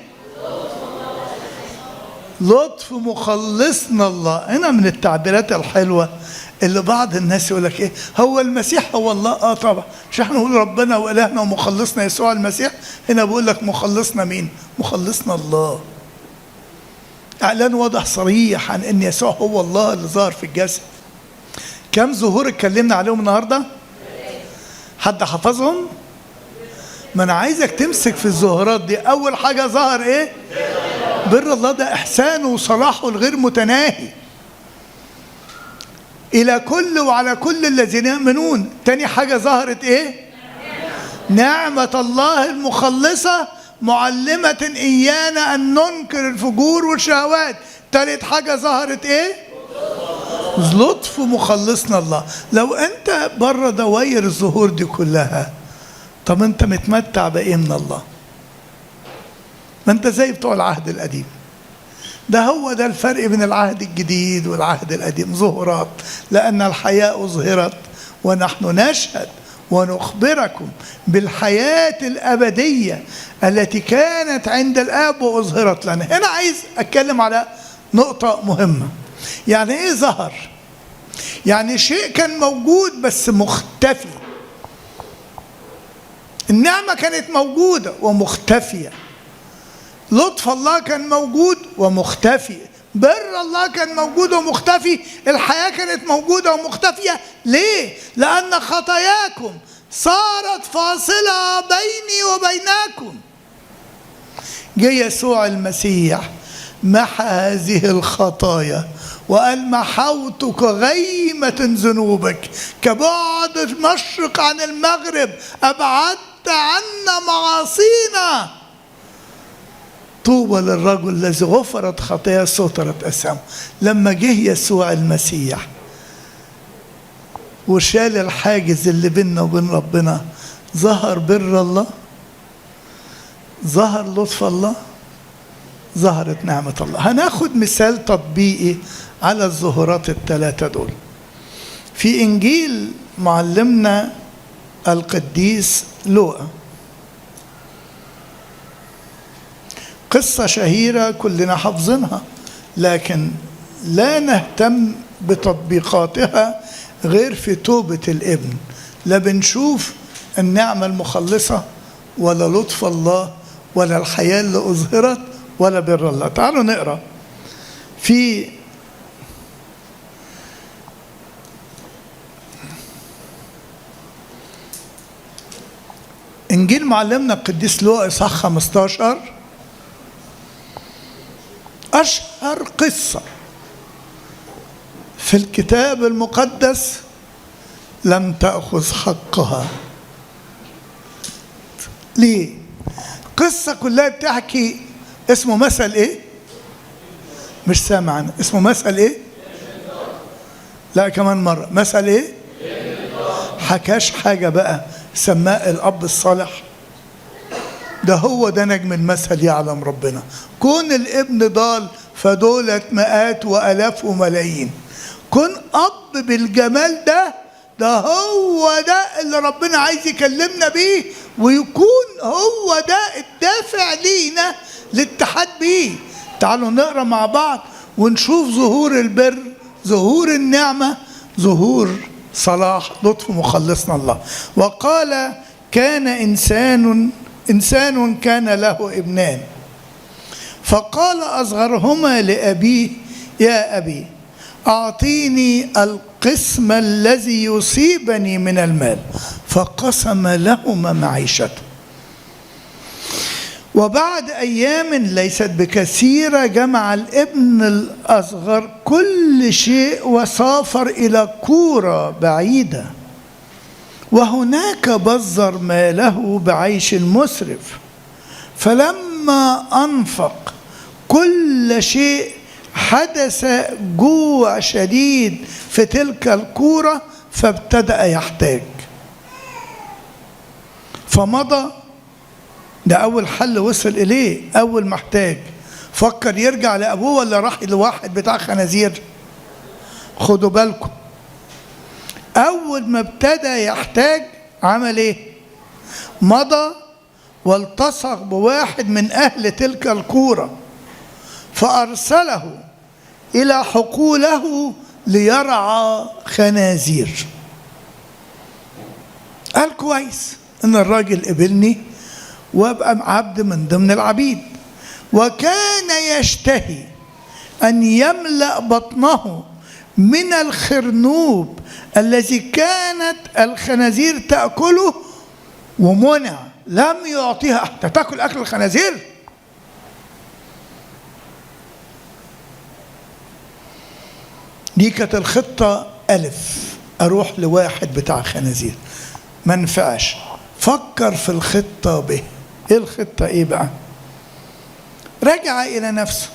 لطف مخلصنا الله. هنا من التعبيرات الحلوة اللي بعض الناس يقول لك ايه، هو المسيح هو الله؟ اه طبعا، مش احنا نقول ربنا والهنا ومخلصنا يسوع المسيح؟ هنا بيقول لك مخلصنا مين؟ مخلصنا الله. اعلان واضح صريح عن ان يسوع هو الله اللي ظهر في الجسد. كم ظهور اتكلمنا عليهم النهارده؟ حد حفظهم؟ ما انا عايزك تمسك في الظهورات دي. اول حاجة ظهر ايه؟ بر الله، ده احسانه وصلاحه الغير متناهي إلى كل وعلى كل الذين يؤمنون. تاني حاجة ظهرت إيه؟ نعمة الله المخلصة معلمة إيانا أن ننكر الفجور والشهوات. تالت حاجة ظهرت إيه؟ لطف مخلصنا الله. لو أنت بره دواير الظهور دي كلها، طب أنت متمتع بإيه من الله؟ ما أنت زي بتوع العهد القديم. ده هو ده الفرق بين العهد الجديد والعهد القديم، ظهورات. لأن الحياة أظهرت ونحن نشهد ونخبركم بالحياة الأبدية التي كانت عند الآب وأظهرت لنا. هنا عايز أتكلم على نقطة مهمة. يعني إيه ظهر؟ يعني شيء كان موجود بس مختفي. النعمة كانت موجودة ومختفية، لطف الله كان موجود ومختفي، بر الله كان موجود ومختفي، الحياة كانت موجودة ومختفية. ليه؟ لأن خطاياكم صارت فاصلة بيني وبينكم. جه يسوع المسيح محى هذه الخطايا وقال محوتك غيمة ذنوبك كبعد المشرق عن المغرب، أبعدت عنا معاصينا. طوبى للرجل الذي غفرت خطاياه سترت أثامه. لما جه يسوع المسيح وشال الحاجز اللي بيننا وبين ربنا، ظهر بر الله، ظهر لطف الله، ظهرت نعمة الله. هناخد مثال تطبيقي على الظهورات الثلاثة دول في إنجيل معلمنا القديس لوقا. قصة شهيرة كلنا حافظينها، لكن لا نهتم بتطبيقاتها غير في توبة الابن. لا بنشوف النعمة المخلصة ولا لطف الله ولا الحياة اللي أظهرت ولا بر الله. تعالوا نقرأ في إنجيل معلمنا القديس لوقا إصحاح 15، أشهر قصة في الكتاب المقدس لم تأخذ حقها. ليه؟ قصة كلها بتحكي، اسمه مثل إيه؟ مش سامع أنا. اسمه مثل إيه؟ لا كمان مرة، مثل إيه؟ حكاش حاجة بقى، سماه الأب الصالح. ده هو ده نجم المثل، يعلم ربنا. كون الابن ضال فدولت مئات وألاف وملايين. كون أب بالجمال ده، ده هو ده اللي ربنا عايز يكلمنا بيه، ويكون هو ده الدافع لينا للاتحاد بيه. تعالوا نقرأ مع بعض ونشوف ظهور البر، ظهور النعمة، ظهور صلاح لطف مخلصنا الله. وقال كان إنسان كان له ابنان، فقال أصغرهما لأبيه: يا أبي أعطيني القسم الذي يصيبني من المال. فقسم لهما معيشته. وبعد أيام ليست بكثيرة جمع الابن الأصغر كل شيء وسافر إلى كورة بعيدة، وهناك بذر ماله بعيش مسرف. فلما أنفق كل شيء حدث جوع شديد في تلك الكورة، فابتدأ يحتاج. فمضى. ده أول حل وصل إليه، أول ما احتاج فكر يرجع لأبوه ولا راح لواحد بتاع خنازير؟ خدوا بالكم، أول ما ابتدى يحتاج عمل إيه؟ مضى والتصق بواحد من أهل تلك الكورة، فأرسله إلى حقوله ليرعى خنازير. قال كويس إن الراجل قبلني وابقى عبد من ضمن العبيد. وكان يشتهي أن يملأ بطنه من الخرنوب الذي كانت الخنازير تأكله، ومنع، لم يعطيها حتى تأكل أكل الخنازير. دي كانت الخطة ألف، أروح لواحد بتاع خنازير، ما نفعش. فكر في الخطة ب. إيه الخطة إيه بقى؟ رجع إلى نفسه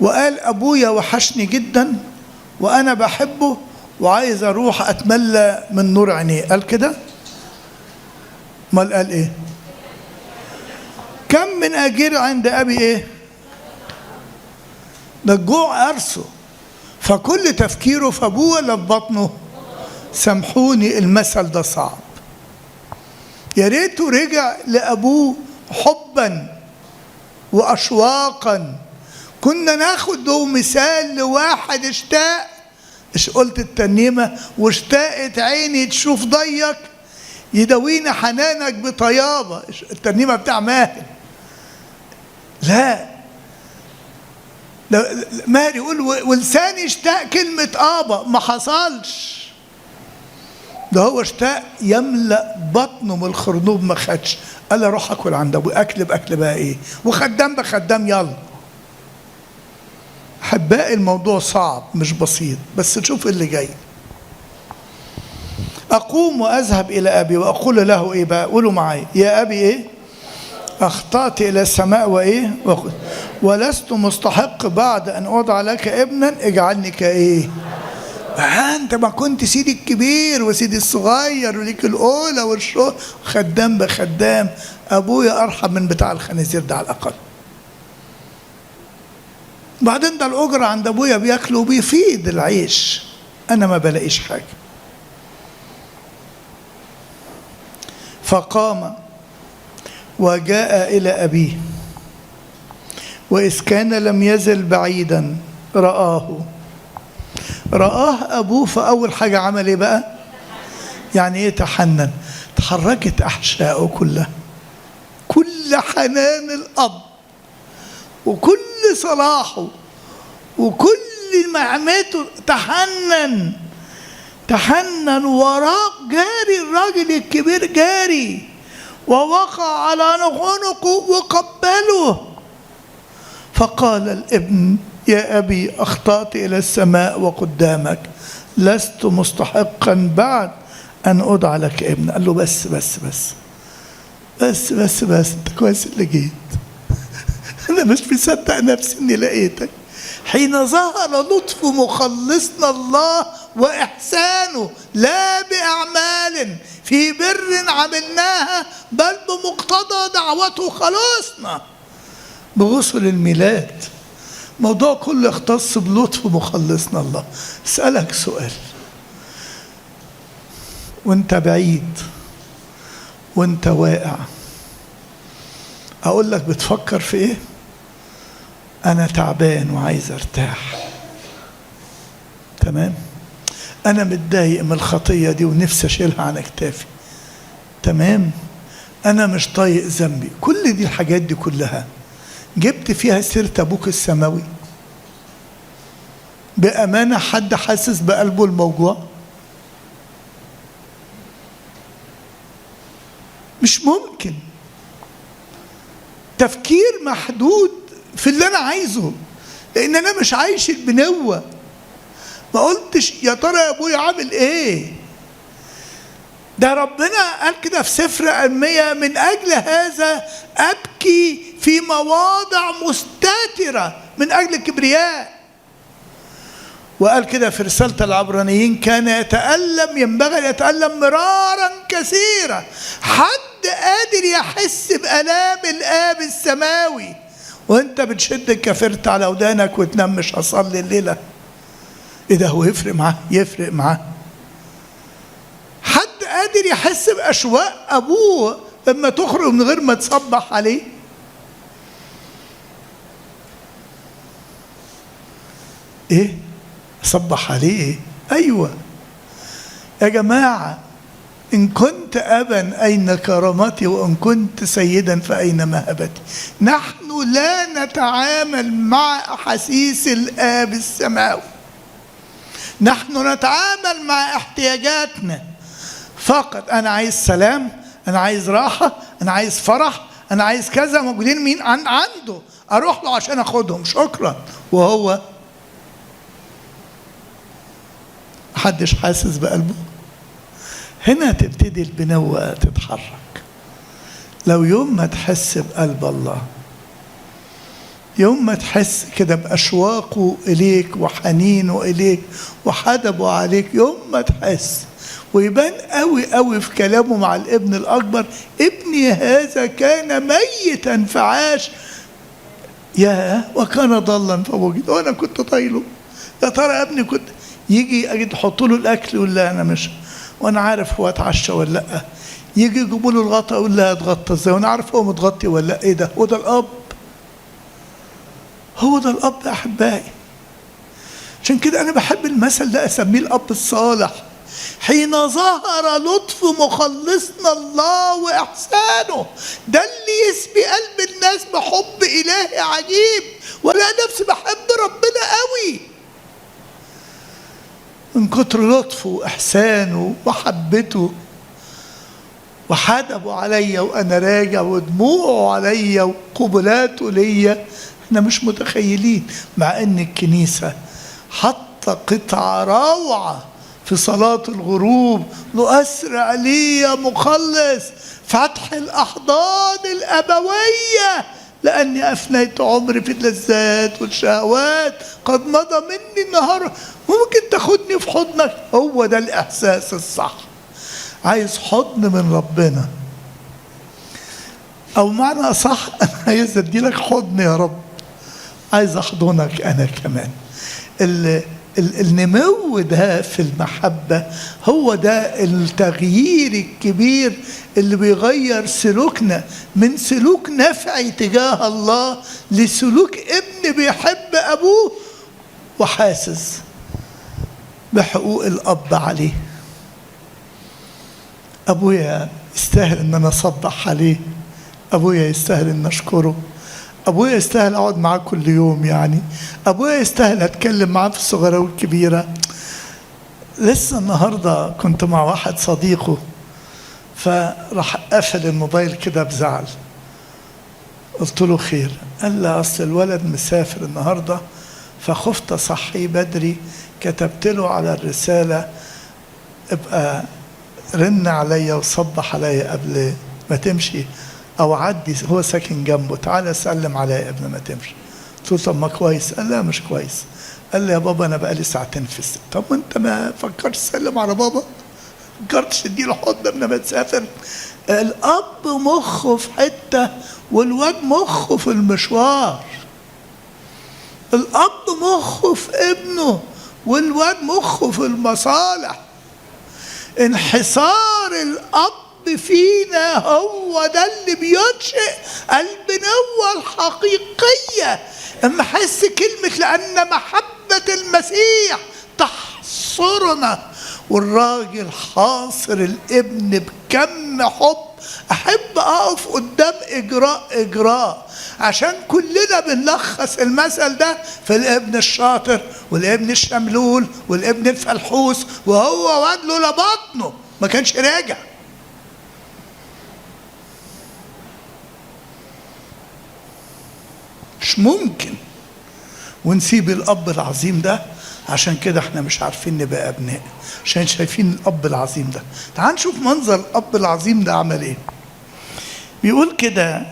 وقال أبويا وحشني جدا وأنا بحبه وعايز أروح أتملى من نور عينيه. قال كده؟ ما قال إيه؟ كم من أجير عند أبي إيه؟ ده الجوع أرسه، فكل تفكيره في أبوه ولا في بطنه؟ سامحوني المثل ده صعب. يا ريته رجع لأبوه حبا وأشواقا. كنا ناخد له مثال لواحد اشتاق، ايش قلت الترنيمة؟ واشتاقت عيني تشوف ضيق يداوينا حنانك بطيابة، الترنيمة بتاع ماهر. لا، ماهر يقول ولساني اشتاق كلمة آبا، ما حصلش. ده هو اشتاق يملأ بطنه من الخرنوب، ما خدش. قال اروح اكل عند ابوي، اكل باكل بقى ايه، وخدام بخدام، يلا. احبائي الموضوع صعب مش بسيط، بس تشوف اللي جاي. اقوم واذهب الى ابي واقول له ايه بقى؟ قولوا معايا، يا ابي ايه؟ اخطأت الى السماء وايه؟ ولست مستحق بعد ان اضع لك ابنا، اجعلني كايه؟ انت ما كنت سيدي الكبير وسيدي الصغير وليك الاولى والشو، خدام بخدام. ابويا ارحم من بتاع الخنازير ده على الاقل. بعدين ده الاجره عند ابويا بياكلوا وبيفيد العيش، انا ما بلاقيش حاجه. فقام وجاء الى ابيه، واذ كان لم يزل بعيدا رآه أبوه. فأول حاجة عمل إيه بقى؟ يعني إيه تحنن؟ تحركت أحشائه كلها، كل حنان الأب وكل صلاحه وكل نعمته. تحنن، تحنن وراء جاري، الراجل الكبير جاري، ووقع على عنقه وقبله. فقال الابن: يا أبي أخطأت إلى السماء وقدامك، لست مستحقا بعد أن أدعى لك ابن. قال له بس بس بس بس بس بس، أنت كويس اللي جيت، أنا مش مصدق نفسي إني لقيتك. حين ظهر لطف مخلصنا الله وإحسانه، لا بأعمال في بر عملناها، بل بمقتضى دعوته خلصنا بغسل الميلاد. موضوع كله يختص بلطف مخلصنا الله. اسألك سؤال وانت بعيد وانت واقع، اقول لك بتفكر في ايه؟ انا تعبان وعايز ارتاح، تمام؟ انا متضايق من الخطية دي ونفسي اشيلها عن اكتافي. تمام، انا مش طايق ذنبي. كل دي الحاجات دي كلها جبت فيها سيرة ابوك السماوي؟ بأمانة حد حاسس بقلبه الموجوع؟ مش ممكن. تفكير محدود في اللي انا عايزه، لان انا مش عايش البنوة. ما قلتش يا ترى يا ابويا عامل ايه. ده ربنا قال كده في سفر أرميا: من اجل هذا ابكي في مواضع مستترة من اجل الكبرياء. وقال كده في رسالة العبرانيين: كان يتألم، ينبغي أن يتألم مرارا كثيرا. حد قادر يحس بآلام الآب السماوي وانت بتشد الكافرت على ودانك وتنام مش هصلي الليلة؟ ايه ده؟ هو يفرق معاه؟ يفرق معاه. حد قادر يحس بأشواق أبوه لما تخرج من غير ما تصبح عليه؟ ايه؟ صبح عليه؟ ايوه يا جماعة، إن كنت أبا أين كرامتي، وإن كنت سيدا فأين مهبتي. نحن لا نتعامل مع أحاسيس الآب السماوي، نحن نتعامل مع احتياجاتنا فقط. أنا عايز سلام، أنا عايز راحة، أنا عايز فرح، أنا عايز كذا. موجودين مين عنده؟ أروح له عشان أخدهم، شكرا. وهو محدش حاسس بقلبه. هنا تبتدي البنوة تتحرك. لو يوم ما تحس بقلب الله، يوم ما تحس كده بأشواقه إليك وحنينه إليك وحدبه عليك، يوم ما تحس، ويبان قوي قوي في كلامه مع الابن الأكبر: ابني هذا كان ميتا فعاش، يا وكان ضلا فوجد. وأنا كنت طايله، يا ترى ابني كنت يجي أجي تحط له الأكل ولا أنا مش، وأنا عارف هو اتعشى ولا لأ. يجي يجيبوا له الغطا يقول لها اتغطى ازاي، وأنا عارف هو متغطي ولا لأ. إيه ده؟ هو ده الأب، هو ده الأب يا أحبائي. عشان كده أنا بحب المثل ده، أسميه الأب الصالح. حين ظهر لطف مخلصنا الله وإحسانه، ده اللي يسبي قلب الناس بحب إلهي عجيب. ولا نفسي بحب ربنا قوي من كتر لطفه وإحسانه ومحبته وحدبه عليا وأنا راجع، ودموعه عليا وقبلاته ليا. احنا مش متخيلين، مع ان الكنيسة حط قطعة روعة في صلاة الغروب: نؤسرع لي يا مخلص فتح الأحضان الأبوية، لأني أفنيت عمري في اللذات والشهوات، قد مضى مني النهار، ممكن تاخدني في حضنك. هو ده الإحساس الصح. عايز حضن من ربنا، أو معنى صح أنا عايز أديلك حضن يا رب، عايز أحضنك أنا كمان. النمو ده في المحبة هو ده التغيير الكبير اللي بيغير سلوكنا من سلوك نفعي تجاه الله لسلوك ابن بيحب أبوه وحاسس بحقوق الأب عليه. أبويا يستاهل إن أنا أصبح عليه، أبويا يستاهل إن أشكره، أبويا يستاهل أقعد معاه كل يوم، يعني أبويا يستاهل أتكلم معاه في الصغيرة والكبيرة. لسه النهاردة كنت مع واحد صديقه، فراح قفل الموبايل كده بزعل. قلت له خير؟ قال لي أصل الولد مسافر النهاردة فخفت أصحيه بدري، كتبت له على الرسالة ابقى رن عليا وصبح عليا قبل ما تمشي، أو عدي، هو ساكن جنبه، تعالى سلم عليا قبل ما تمشي. قلت له طب ما كويس؟ قال لا مش كويس. قال لي يا بابا أنا بقالي ساعتين في السكة. طب وأنت ما فكرتش تسلم على بابا؟ فكرتش تديله حضن قبل ما تسافر؟ الأب مخه في حتة والواد مخه في المشوار. الأب مخه في ابنه والواد مخه في المصالح. انحصار الأب فينا هو ده اللي بينشئ البنوة الحقيقية. اما احس كلمة لأن محبة المسيح تحصرنا والراجل حاصر الابن بكم حب. احب اقف قدام اجراء اجراء، عشان كلنا بنلخص المثل ده في الابن الشاطر والابن الشملول والابن الفلحوس، وهو وجله لبطنه ما كانش راجع. مش ممكن ونسيب الاب العظيم ده. عشان كده احنا مش عارفين نبقى ابناء، عشان شايفين الاب العظيم ده. تعال نشوف منظر الاب العظيم ده عمل ايه. بيقول كده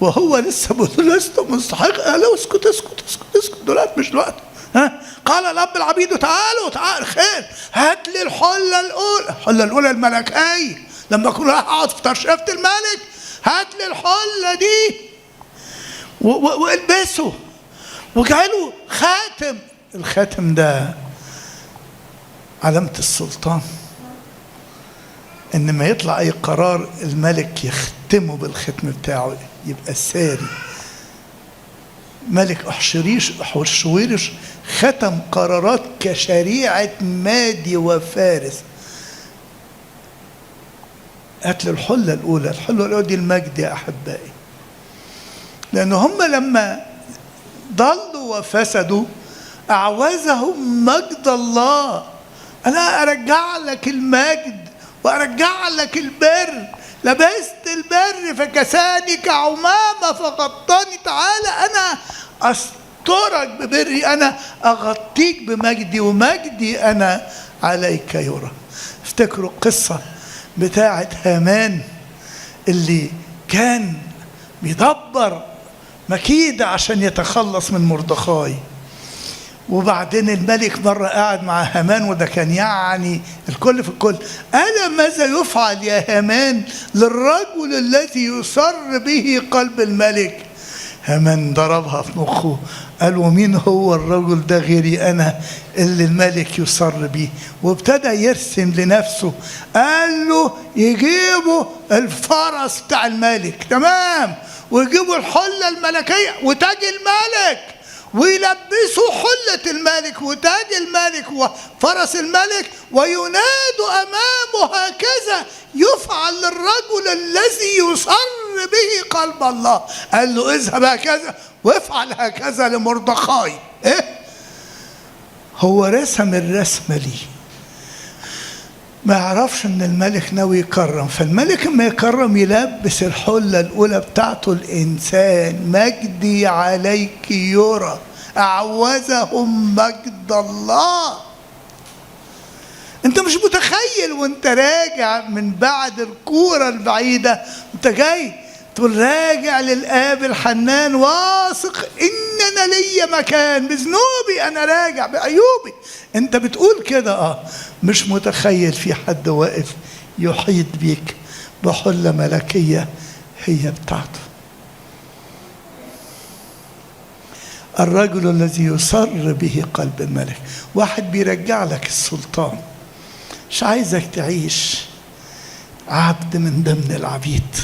وهو لسه بيقول لست مستحق، قال له اسكت اسكت اسكت اسكت دلوقتي مش الوقت. ها، قال الاب العبيد تعالوا تعالوا خير، هات لي الحلة الاولى، الحلة الاولى الملكية، لما اكون رايح اقعد في ترشيفه الملك هات لي الحلة دي والبسه وجعله خاتم. الخاتم ده علامة السلطان، إن ما يطلع أي قرار الملك يختمه بالختم بتاعه، يبقى ساري. ملك أحشويرش ختم قرارات كشريعة مادي وفارس. هات لي الحلة الأولى، الحلة الأولى دي المجد يا أحبائي، لأن هم لما ضلوا وفسدوا أعوزهم مجد الله. أنا أرجع لك المجد وأرجع لك البر، لبست البر فكساني كعمامة فغطاني. تعالى أنا أسترك ببري، أنا أغطيك بمجدي، ومجدي أنا عليك يرى. افتكروا القصة بتاعة هامان اللي كان بيدبر مكيدة عشان يتخلص من مردخاي. وبعدين الملك مرة قاعد مع هامان، وده كان يعني الكل في الكل، قال ماذا يفعل يا هامان للرجل الذي يسر به قلب الملك؟ هامان ضربها في مخه، قال ومين هو الرجل ده غيري أنا اللي الملك يسر به؟ وابتدى يرسم لنفسه، قال له يجيبوا الفرس بتاع الملك، تمام، ويجيبوا الحلة الملكية وتاج الملك، ويلبسوا حلة الملك وتاج الملك وفرس الملك، وينادوا أمامه هكذا يفعل للرجل الذي يسر به قلب الله. قال له اذهب هكذا وافعل هكذا لمردخاي. ايه؟ هو رسم الرسمة ليه، ما يعرفش ان الملك ناوي يكرم. فالملك اما يكرم يلبس الحلة الاولى بتاعته الانسان، مجدي عليك يرى، اعوزهم مجد الله. انت مش متخيل وانت راجع من بعد الكورة البعيدة، انت جاي تقول راجع للآب الحنان، واثق ان انا ليا مكان، بذنوبي انا راجع، بعيوبي. انت بتقول كده، مش متخيل في حد واقف يحيط بيك بحلة ملكية هي بتاعته. الرجل الذي يسر به قلب الملك، واحد بيرجع لك السلطان، مش عايزك تعيش عبد من ضمن العبيد.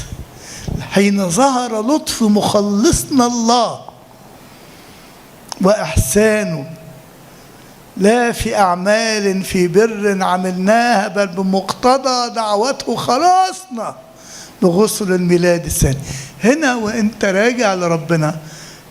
حين ظهر لطف مخلصنا الله وإحسانه، لا في أعمال في بر عملناها، بل بمقتضى دعوته خلاصنا بغسل الميلاد الثاني. هنا وانت راجع لربنا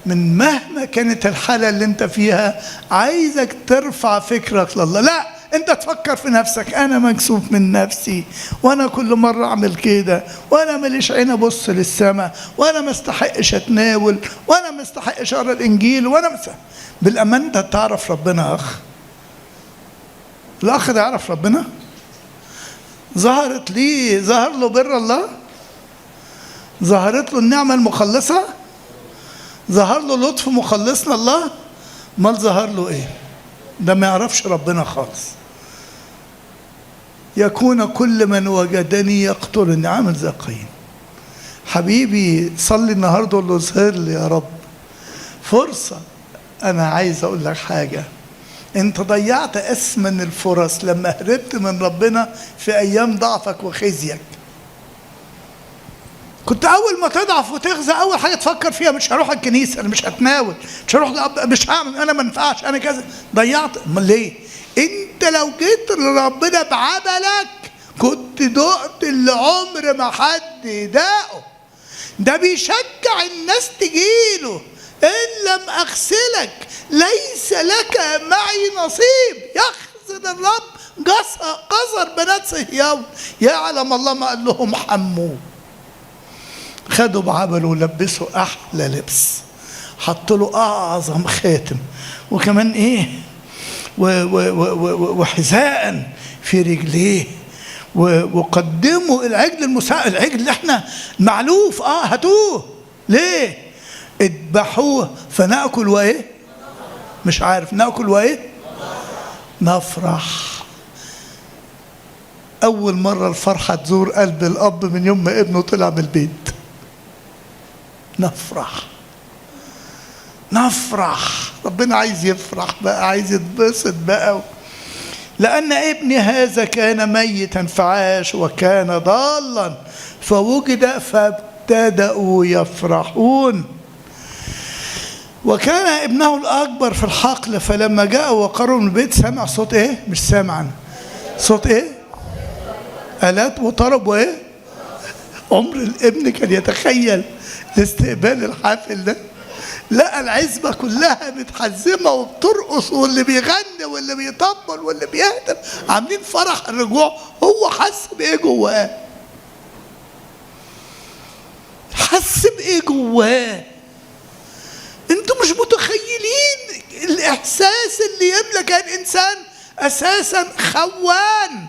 من مهما كانت الحالة اللي انت فيها، عايزك ترفع فكرك لله. لا انت تفكر في نفسك، انا مكسوف من نفسي، وانا كل مرة اعمل كده، وانا ماليش عين ابص للسماء، وانا ما استحقش اتناول، وانا ما استحقش اقرا الانجيل، وانا بالامان انت تعرف ربنا. اخ، الاخ ده يعرف ربنا، ظهرت ليه، ظهر له بر الله، ظهرت له النعمة المخلصة، ظهر له لطف مخلصنا الله. ما ظهر له ايه؟ ده ما يعرفش ربنا خالص. يكون كل من وجدني يقتلني، عامل زي قايين. حبيبي صلي النهارده وقول له اظهر لي يا رب فرصة. أنا عايز أقول لك حاجة، أنت ضيعت أثمن الفرص لما هربت من ربنا في أيام ضعفك وخزيك. كنت اول ما تضعف وتغزى اول حاجة تفكر فيها مش هروح الكنيسة، انا مش هتناول، مش هروح لأب، مش هعمل، انا ما ينفعش، انا كذا. ضيعت ليه؟ انت لو جيت لربنا بعبلك كنت دقت اللي عمر ما حد داقه. ده بيشجع الناس تجيله، ان لم اغسلك ليس لك معي نصيب. يخزن الرب قذر بنات صهيون. يعلم الله ما قال لهم حموه. خدوا بعبله ولبسوا احلى لبس، حطوا له اعظم خاتم، وكمان ايه، وحذاء في رجليه، وقدموا العجل المساء، العجل اللي احنا معلوف، هاتوه. ليه؟ اذبحوه فناكل وايه؟ مش عارف ناكل وايه؟ نفرح. اول مرة الفرحة تزور قلب الاب من يوم ما ابنه طلع من البيت. نفرح، نفرح. ربنا عايز يفرح بقى، عايز يتبسط بقى. لأن ابني هذا كان ميتا فعاش، وكان ضالا فوجد، فابتدأوا يفرحون. وكان ابنه الأكبر في الحقل، فلما جاء وقروا من البيت سمع صوت ايه؟ مش سامعا، صوت ايه؟ آلات وطرب وايه؟ عمر الابن كان يتخيل الاستقبال الحافل ده؟ لقى العزبة كلها متحزمة وبترقص، واللي بيغني واللي بيطبل واللي بيهتف، عاملين فرح الرجوع. هو حس بإيه جواه؟ حس بإيه جواه؟ انتوا مش متخيلين الإحساس اللي يملك الإنسان أساسا خوان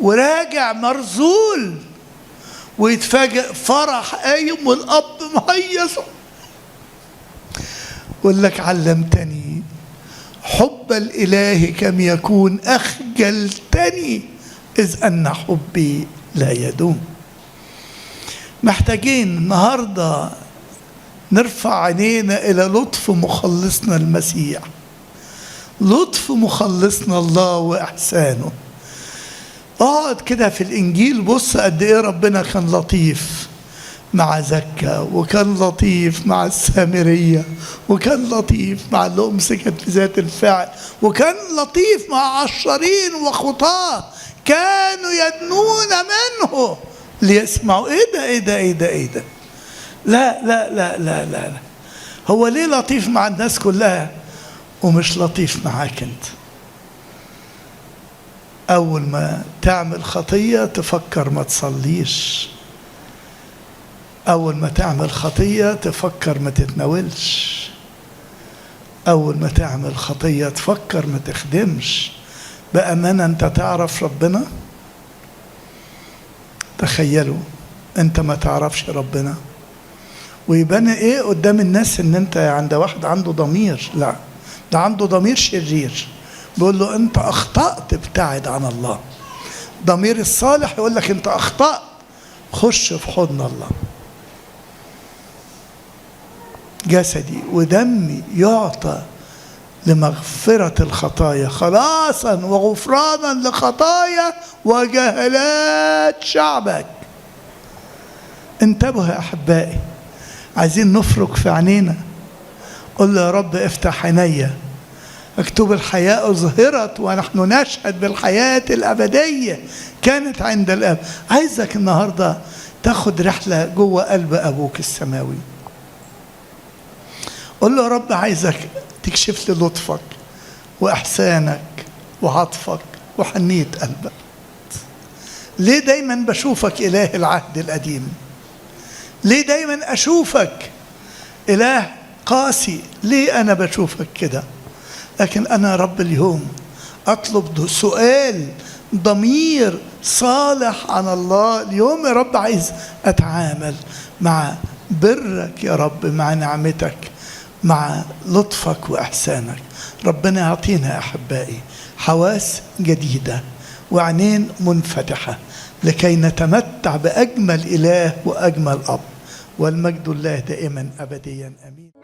وراجع مرزول، ويتفاجئ فرح قايم والأب مهيص. يقول لك علمتني حب الإله كم يكون، أخجلتني إذ أن حبي لا يدوم. محتاجين النهاردة نرفع عينينا إلى لطف مخلصنا المسيح، لطف مخلصنا الله وإحسانه. اقعد كده في الإنجيل، بص قد إيه ربنا كان لطيف مع زكا، وكان لطيف مع السامرية، وكان لطيف مع اللي أمسكت في ذات الفعل، وكان لطيف مع عشرين وخطاة كانوا يدنون منه ليسمعوا. إيه ده إيه ده إيه ده إيه ده؟ لا لا لا لا لا لا. هو ليه لطيف مع الناس كلها ومش لطيف معاك أنت؟ أول ما تعمل خطية تفكر ما تصليش، أول ما تعمل خطية تفكر ما تتناولش، أول ما تعمل خطية تفكر ما تخدمش. بأمانة أنت تعرف ربنا؟ تخيلوا أنت ما تعرفش ربنا، ويبان إيه قدام الناس إن أنت عند واحد عنده ضمير. لا، ده عنده ضمير شرير، بيقول له أنت أخطأت، ابتعد عن الله. ضمير الصالح يقول لك أنت أخطأت، خش في حضن الله. جسدي ودمي يعطى لمغفرة الخطايا، خلاصا وغفرانا لخطايا وجهلات شعبك. انتبهوا يا أحبائي، عايزين نفرك في عينينا. قل له يا رب افتح عينيا. مكتوب الحياة أظهرت ونحن نشهد بالحياة الأبدية كانت عند الآب. عايزك النهاردة تاخد رحلة جوه قلب أبوك السماوي. قل له يا رب عايزك تكشف لي لطفك وإحسانك وعطفك وحنية قلبك. ليه دايما بشوفك إله العهد القديم؟ ليه دايما أشوفك إله قاسي؟ ليه أنا بشوفك كده؟ لكن أنا رب اليوم أطلب سؤال ضمير صالح عن الله. اليوم يا رب عايز أتعامل مع برك يا رب، مع نعمتك، مع لطفك وإحسانك. ربنا يعطينا أحبائي حواس جديدة وعينين منفتحة لكي نتمتع بأجمل إله وأجمل أب، والمجد لله دائما أبديا آمين.